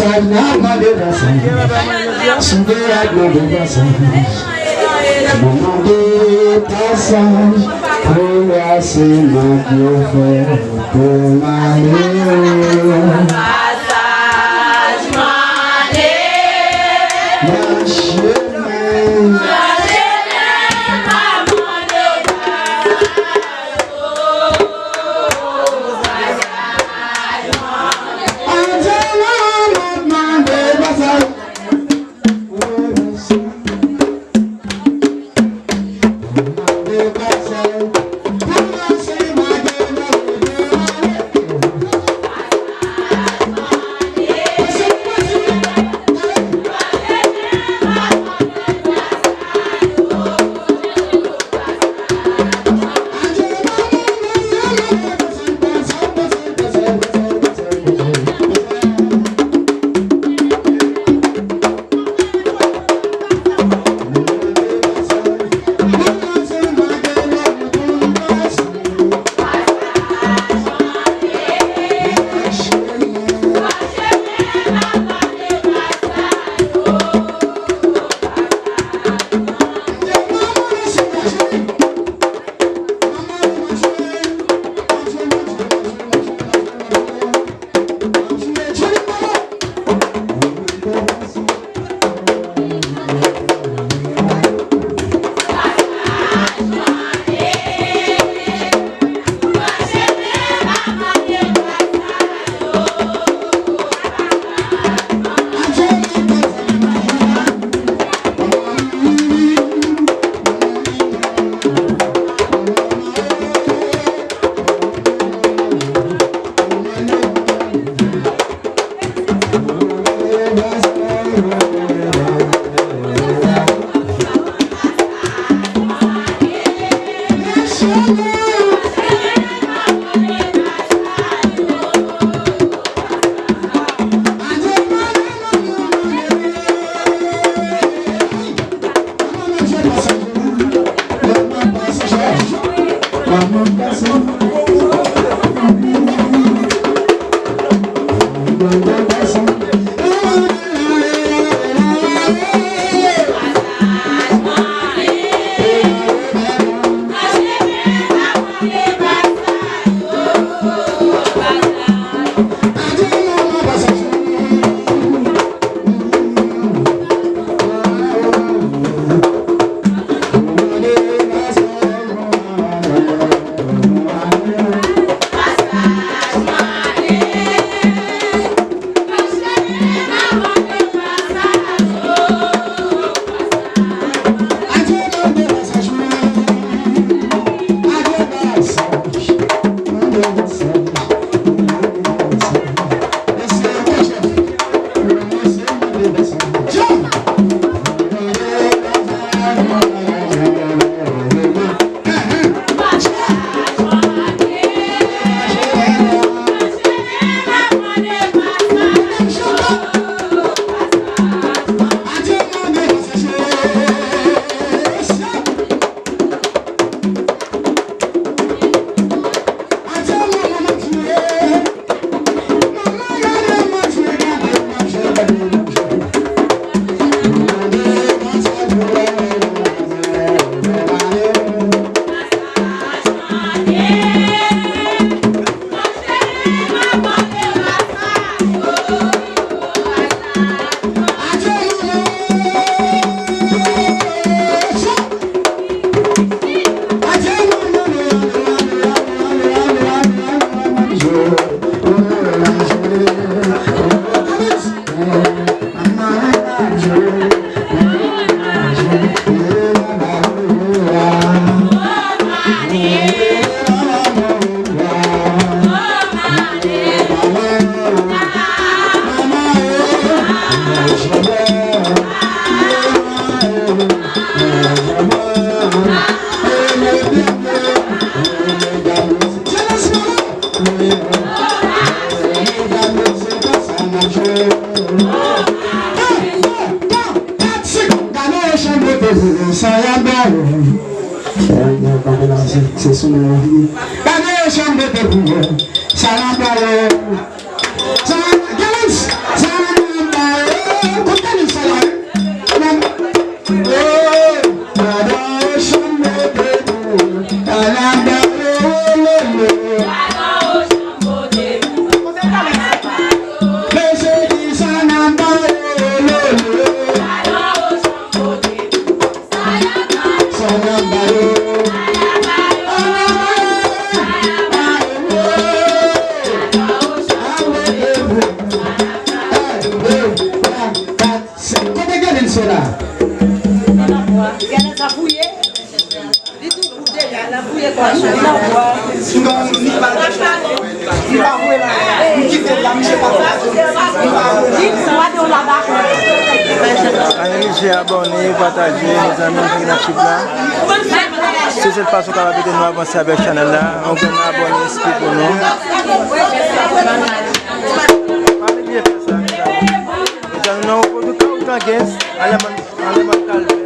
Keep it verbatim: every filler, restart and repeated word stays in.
N ap mande pasaj. Si w te ap mande pasaj, m ap mande pasaj. Pou w pase mak yo fè pou m ale. Pasaj mande. Nan chemen. Kote Galen sou la? Galen sa fouye. Li tou fou deja, l ap fouye kò sou nan bwa. Li pa voye la, li kite l la, misye pa voye. Li swa de w la bakon. Ann rive abòne, pataje, mezanmi, ann vin aktif la. Se sèl fason w kapab ede nou avanse avèk chanèl la. Yon grenn abòne enskri pou nou. Pa bliye fè sa, mezanmi. Mezanmi, nan yon pwodui Kawout Angens, ale man, ale man kalme.